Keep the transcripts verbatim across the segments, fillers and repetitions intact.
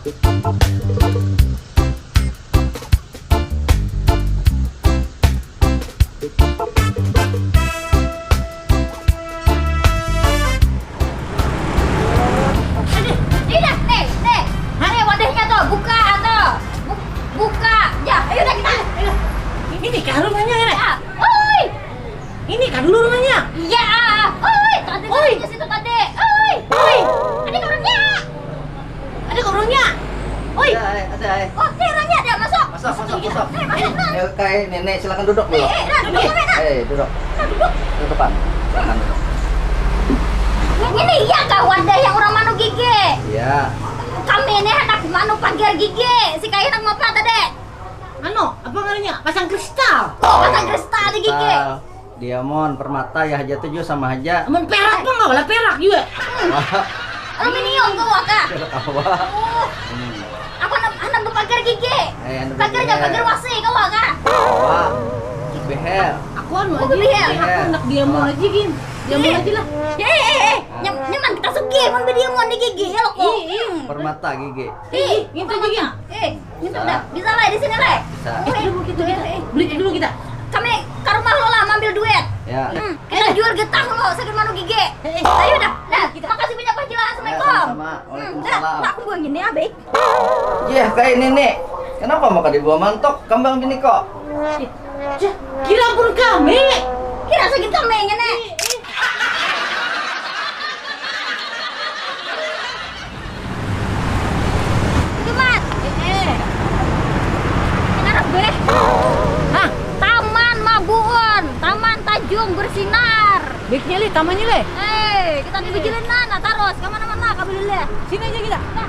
Ini dah, nih, nih. Nih wadahnya tuh, buka tuh. Bu- buka. Ya, ayo dah kita. Ayo. Ini kah rumahnya, Rek? Ya. Oi. Ini kah dulu rumahnya? Iya. Oi, tadi. Oi. Situ tadi. Oi. Oi. Ada orangnya. Ada orangnya. Oi. Ada, ada. Oh, ini orangnya ada masuk. Masuk, masuk, masuk. Eh, masuk, nah. Eh, kayak nenek, silakan duduk dulu. Eh, eh, nah, duduk, nah. Eh, duduk. Nah, duduk. Duduk depan. Silakan duduk. Ini iya kah wadah yang orang manu gigi? Iya. Kami ini anak manu pagar gigi. Si kayu nak apa tadi? Anu, apa ngarannya? Pasang kristal. Oh, pasang kristal di gigi. Kristal. Diamond, permata ya haja tuh jua sama haja. Mun perak pang kawa lah, perak jua. Aluminium kawa kah? Kawa. Oh. Hmm. Aku handak, handak bepagar gigi. Eh, handak bepagar. Pagar ja, bepagar. Pagar wasi kawa kah? Kawa. Behel. Aku anu aja. Behel. Aku handak diamond aja gin. Diamond aja lah. Eh, eh, eh. Nyam- nyaman kita sugih mun bediamond di gigi ya lo kok. Ih, ih. Hmm. Permata gigi. Ih, gitu aja gin. Eh. Ini dah, bisa lah di sini lah. Bisa. Eh, dulu kita, kita. Beli dulu kita. Kami ke rumah lo lah, ambil duit. Ya. Hmm, kita jual getah lo, sakit manu gigi. Eh, eh. Ayo dah. Dah, makasih banyak, Pak Jila. Assalamualaikum. Ya, sama-sama. Hmm, dah. Waalaikumsalam. Nah, aku buang ini ya, baik. Iya, kayak ini nih. Kenapa maka dibawa mantok kambang bini kok? Eh, jah, kira pun kami. Kira sakit kami ini. Eh, eh. Itu, Mat. Eh, eh. Kenapa, Beh? Hah? Taman Mabuun, Taman Tanjung Bersinar. Baiknya, Le, tamannya, Le. Eh, kita di bejalanan, nah, terus ke mana-mana, kami dulu, Le. Sini aja kita. Nah.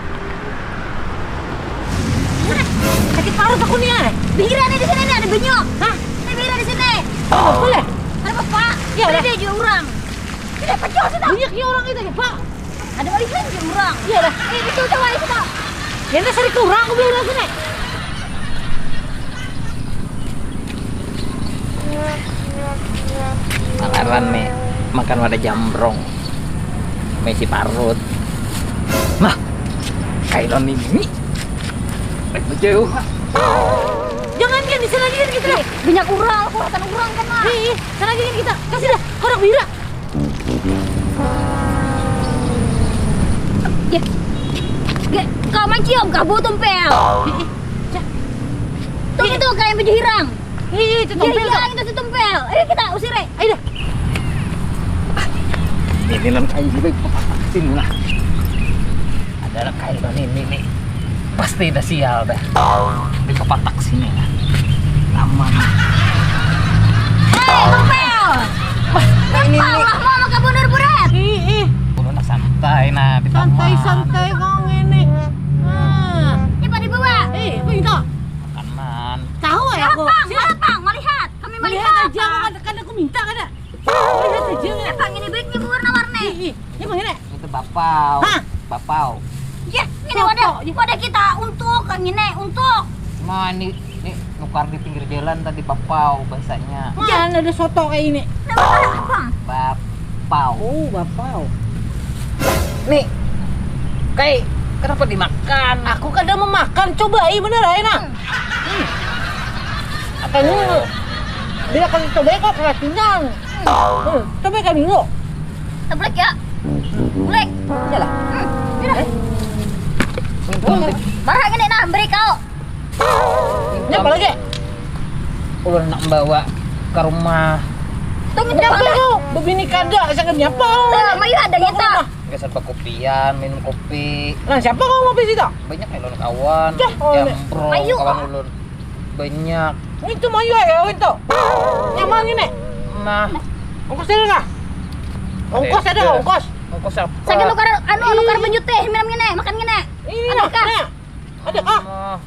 Sakit parut aku nih, eh. Pinggiran nih, di sini nih, ada banyak. Hah? Ini pinggiran di sini. Oh, boleh. Ada apa, Pak? Iya, ada. Ada juga orang. Tidak, Pak, jauh sudah. Banyaknya orang itu, Pak. Ada warisan di urang. Iya dah. Eh, betul tu warisan tu. Ya, dah, sari kurang aku bilang sini. Nakaran nih, makan wadah jambrong. Mesi parut. Nah, kailon ini. Baik, jauh. Jangan, kan, di sana aja, kan, kita. Eh, banyak urang, kuratan urang, kan, lah. Eh, eh, sana aja, kan, kita. Kasih dah, korang bira. Geh. Geh, kau mancium kah bau tumpel? Ih, ih, cah. Tuh itu kayak baju hirang. Ih, ih, itu tumpel. Iya, itu si tumpel. Ayo kita usir, eh. Ayo dah. Ah, ini nang kayu juga papatak sini lah. Ada nang kayu nang ini nih. Pasti ada sial dah. Di kepatak sini lah. Aman. Hei, tumpel. Bah, nah ini nih. Lah mau makan bunder-bunder. Ih, ih. Ulun nak santai nah di taman. Santai, santai kau ngini. Nah. Ini pada bawa. Eh, apa itu? Makanan. Tahu ya aku. Lapang, lapang, melihat. Kami melihat. Melihat aja, aku kada, kada aku minta kada. Melihat aja. Lapang ini baiknya berwarna-warni. Ih, ih. Ini apa ini? Itu bapau. Hah? Bapau. Ya, ini wadah, wadah kita untuk, ini untuk. Nah, ini, ini nukar di pinggir jalan tadi bapau bahasanya. Mana ada soto kayak ini? Nah, bapau. Bapau. Oh, bapau. Nih, kayak kenapa dimakan? Aku kada memakan, cobai bener aja nah. Hmm. Hmm. Apa dulu? Bila kami cobai kok keracunan. Hmm, cobai kami dulu. Teblek ya? Blek. Iyalah. Hmm, iyalah. Eh? Untung. Marah gini nah, beri kau. Ini apa lagi? Ulun nak membawa ke rumah. Tunggu, tunggu. Nyapa kau? Bebini kada, asa kada nyapa. Nah, mayu ada kita. Geser bakopian, minum kopi. Nah, siapa kau ngopi situ? Banyak ya ulun kawan. Cah, oh, jambrong, mayu kawan ah. Ulun. Banyak. Itu mayu ya, itu. Nyaman gini. Nah. Ongkos ada kah? Ongkos ada, ongkos. Ongkos apa? Saya nukar, anu, nukar baju teh, minum gini, makan gini. Ini ada kah? Nah. Ada kah? Nah.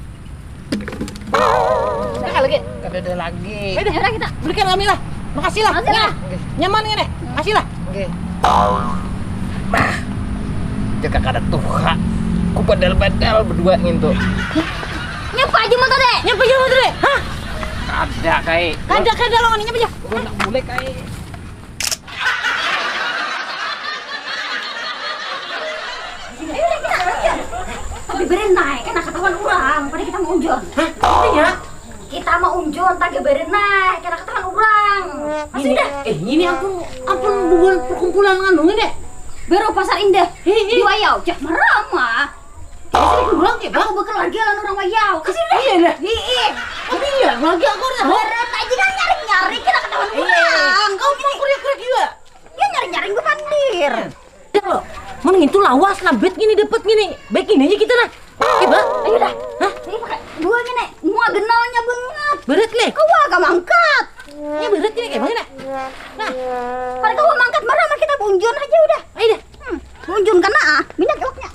Ada kah lagi? Kada ada lagi. Ayo dah, kita belikan kami lah. Makasih lah. Makasih lah. Nyaman gini. Makasih lah. Oke. Bah, jaga kada tuha. Ku badal-badal berdua ngintu. Nyapa aja mau tadi? Nyapa aja mau tadi? Hah? Kada, kai. Kada, kada lawan ini apa aja? Gua nak mulai, kai. Tapi beren naik. Pada kita mau unjun. Hah? Apa ya? Kita mau unjun, taga barenai, kena ketahuan orang. Masih udah. Eh, ini ampun, ampun bubuhan perkumpulan nganu ini. Baru Pasar Indah. Hei, hei. Di Wayau, jah marama. Ini kurang ya, Bang? Aku bekeluarga lawan orang Wayau. Kasih udah. Iya lah. Hei. Tapi iya, lagi aku udah. Barenai aja kan nyari-nyari, kena ketahuan orang. Kau mau kurik-kurik juga? Ya nyari-nyari gue pandir. Dah lo, mun ngintu lawas lah, bet gini dapet gini. Baik gini aja kita nah. Oke, Bang. Ayo dah. Hah? Ini pakai dua gini. Mua genalnya banget. Berat leh. Kau agak mangkat. Ini berat gini kayak mana? Nah, pada kau mangkat marah sama kita bunjun aja udah. Ayo dah. Hmm, bunjun kena ah, minyak iwaknya.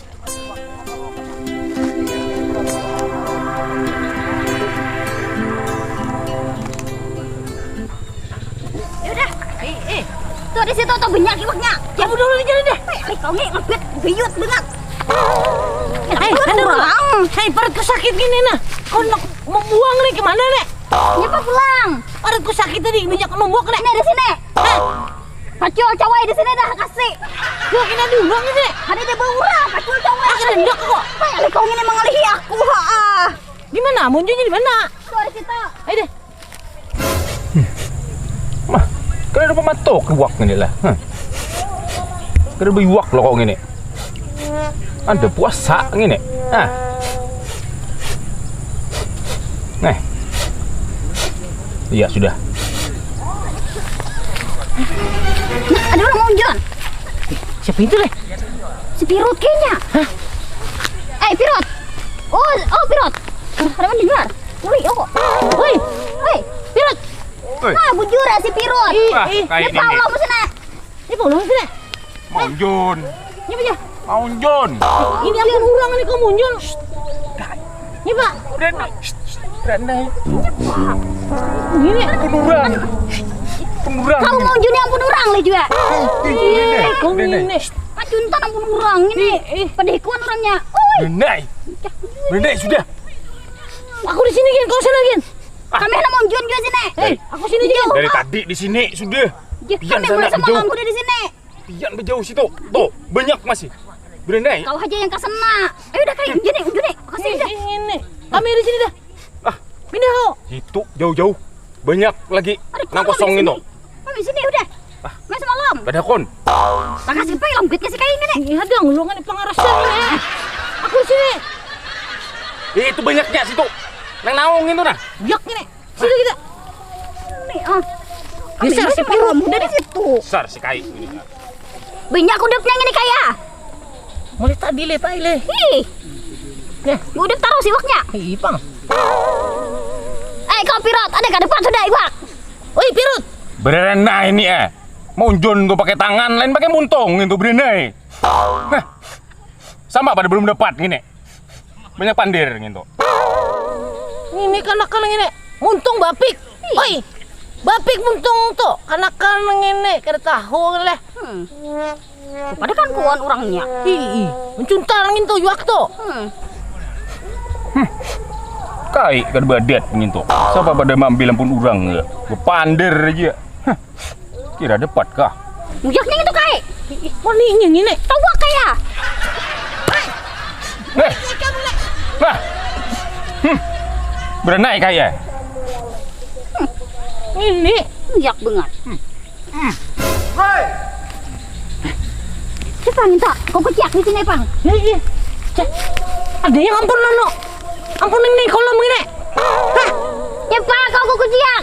Ya udah. Eh, eh. Tuh di situ tuh banyak iwaknya. Kamu dulu di jalan deh. Hei, kau ni ngebet biyut banget. Hei, aduh. Hei, perutku sakit gini nah. Kau nak membuang nih kemana nih? Nyapa pulang? Perutku sakit tadi, banyak membuang nih. Ini di sini. Hah? Pacul cawai di sini dah kasih. Gua kena dulu nih. Ada di bawah pacul cawai. Aku rendok kok. Hei, kau ini mengalihi aku, ha. Di mana? Munculnya di mana? Tuh di situ. Ayo deh. Mah, kada ada pamatok iwak ngini lah. Hah. Kada baiwak lo kok ngini. Ada puasa ngini. Ah. Nah. Iya sudah. Nah, ada orang mau John. Siapa itu leh? Si Pirut kayaknya. Hah? Eh, Pirut. Oh, oh Pirut. Kenapa di luar? Woi, oh. Woi, woi, Pirut. Woi. Ah, bujur ya si Pirut. Ih, ah, ih. Kayak ini. Ini pulang sini. Ini pulang sini. Maunjun. Ini apa ya? Maunjun. Ini aku orang ini kau munjun. Ini, Pak. Brenda. Brenda. Ini. Penurang. Penurang. Kau maunjun yang penurang leh juga. Ih, ih, Brenda. Kau Brenda. Ini. Pacuntan yang penurang ini. Ih, ih. Pedekuan orangnya. Oi. Brenda. Brenda sudah. Aku di sini gin, kau sana gin. Ah. Kami hendak maunjun juga sini. Hei, aku sini aja. Dari tadi di sini sudah. Pian kami sana mulai sama jauh. Aku di sini. Pian bejauh situ. Tuh, banyak masih. Brenda. Kau aja yang kesana. Ayo udah kai, unjun nih, unjun nih. Kasih udah. Ini, ini. Kami di sini dah. Ah. Pindah kau. Itu jauh-jauh. Banyak lagi nang kosong itu. Kami sini udah. Ah. Mas malam. Pada kon. Makasih pe lambitnya si kain ini. Iya dong, lu kan pengarasan ya. Aku sini. Itu banyaknya situ. Nang naung itu nah. Biak ini. Situ kita. Nih, ah. Bisa si Pirut dari situ. Besar si kai. Banyak udapnya ini kaya. Mulai tadi le pai le. Ih. Nah. Udap taruh siwaknya. Ih, pang. Eh, kau Pirut, ada kada dapat sudah iwak? Oi, Pirut. Berenai ini eh. Mau unjun tuh pakai tangan, lain pakai muntung itu berenai. Hah. Sama pada belum dapat gini. Banyak pandir gitu. Ini kanakan ini muntung bapik. Oi, bapik muntung tuh kanakan ini kada tahu leh. Hmm. Pada kan kuan orangnya. Ih, mencuntal gitu yuak tuh. Hmm. Hmm. Kai kada badat gitu. Siapa pada mambil ampun orang ya? Bepandir aja. Hah. Kira dapat kah? Mujaknya itu kai. Warnanya ini. Tawa kaya. Eh. Nah. Hmm. Berenai kaya. Ini. Mujak banget. Hmm. Hmm. Hei. Kita minta kau keciak di sini, Pang. Iya, iya. Cek. Ada yang ampun, Nono. Ampun ini kolom ini. Hah? Ya, Pak, kau kau keciak.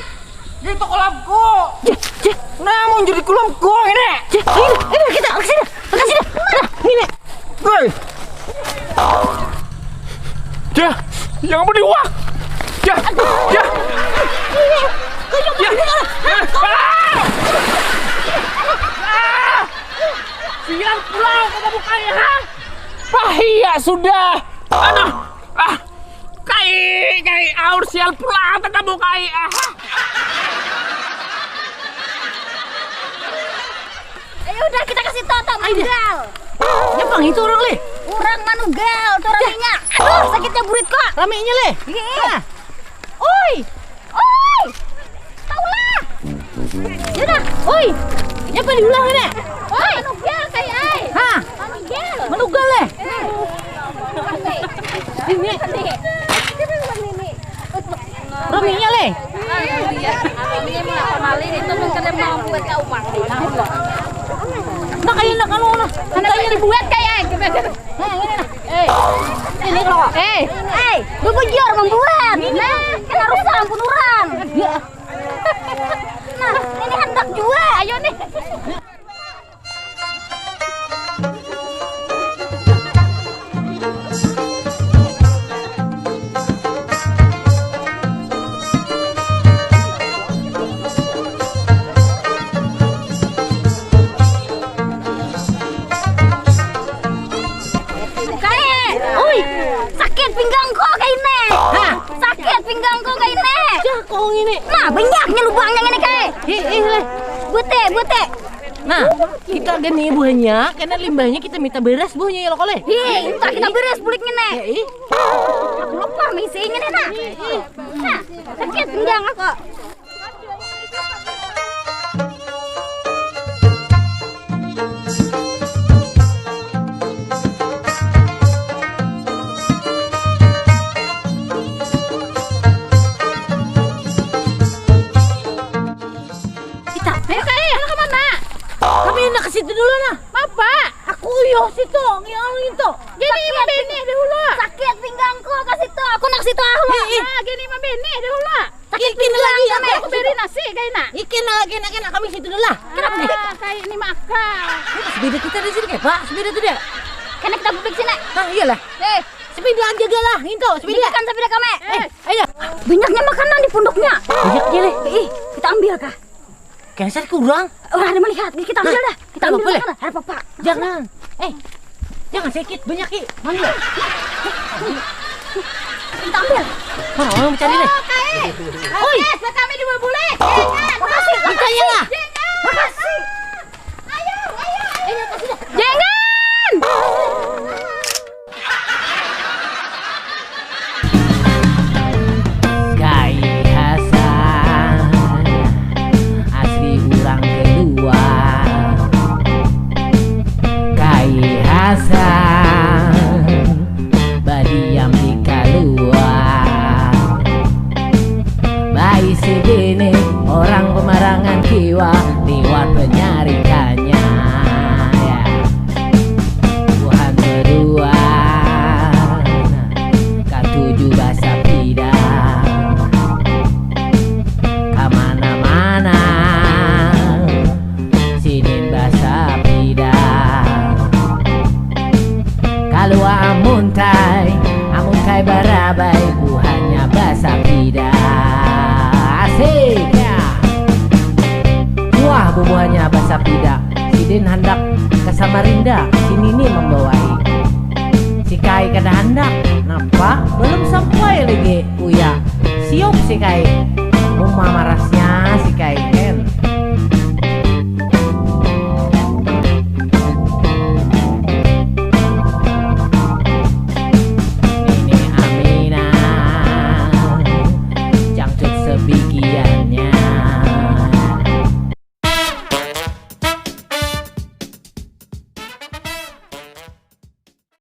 Itu kolamku. Cih, cih. Nah, mau jadi kolamku ini. Cih, ini, ini kita ke sini. Ke sini. Nah, ini. Woi. Cih, yang apa nih wah? Cih, cih. Ini. Kau yang mana? Ah. Ah. Siang pulang kata buka ya, ha? Pahia sudah. Aduh. Ah. Kai, kai, aur sial pulang tetamu kai. Ah. Ayo udah kita kasih toto manugal. Nyapa itu orang leh? Orang manugal tuh ramenya. Aduh, sakitnya burit kok. Ramenya leh. Iya. Nah. Oi. Oi. Taulah. Ya dah. Oi. Nyapa diulang ini? Oi. Manugal kai ai. Hah? Manugal. Manugal leh. Eh. Ini. Kalau lah, handak yang dibuat kayak gitu. Nah, ini nah. Eh, ini loh. Eh, eh, bujur membuat. Nah, kan harus ampun orang. Ya. Nah, ini handak juga. Ayo nih. Kae, ui, sakit pinggangku kaini. Hah? Sakit pinggangku kaini. Cah, kau ngini. Nah, banyaknya lubangnya ngini kae. Hi, ih, leh. Bute, bute. Nah, kita gini buahnya, karena limbahnya kita minta beras buahnya ya lo kole. Hi, minta kita beras bulik ngini. Ya, ih. Aku lapar misi ngini nah. Nah, sakit pinggang aku. Kita, ayo, Kak, ayo, ke mana? Kami nak ke situ dulu nah. Apa? Aku yo situ, ngiau itu. Jadi sakit. Mabene dahulu. Sakit pinggangku ke situ. Aku nak ke situ ah. Hei, hei. Nah, gini mabene dahulu. Sakit pinggang lagi, kami. Aku beri nasi kaina. Ikin lagi nak kena kami situ dulu lah. Kenapa? Ah, kayak ini makan. Sepeda kita di sini kayak, Pak. Sepeda tuh dia. Kena kita publik sini. Ah, iyalah. Eh, sepeda aja gak lah, nginto sepeda. Kan sepeda kami. Eh, ayo. Banyaknya makanan di punduknya. Banyak aja deh. Ih, kita ambil kah? Kayaknya saya kurang. Orang ada melihat, kita ambil dah. Kita ambil boleh? Makanan. Ada apa-apa. Jangan. Eh, jangan sakit, banyak ki. Mana? Kita ambil. Mana orang mencari nih? Oh, kae. Oi, kami dua bule. Jangan. Makasih. Makanya lah. Jangan. Makasih. Ayo, ayo, ayo. Jangan. Kai Hasan asli urang kedua. Kai Hasan badiam di kaluar. Baisi bini orang pemarangan kiwa liwat penyarikannya. Ya. Tuhan berdua, katuju basapida. Kamana-mana, sidin basapida. Kalua amuntai, amuntai barabai, buhannya basapida. Asik, ya. Wah, bubuhannya basapida. Sidin handak ke Samarinda, si Nini membawai. Si Kai kada handak, napa? Belum sampai lagi, uya. Siup si Kai. Uma marasnya si Kai, kan.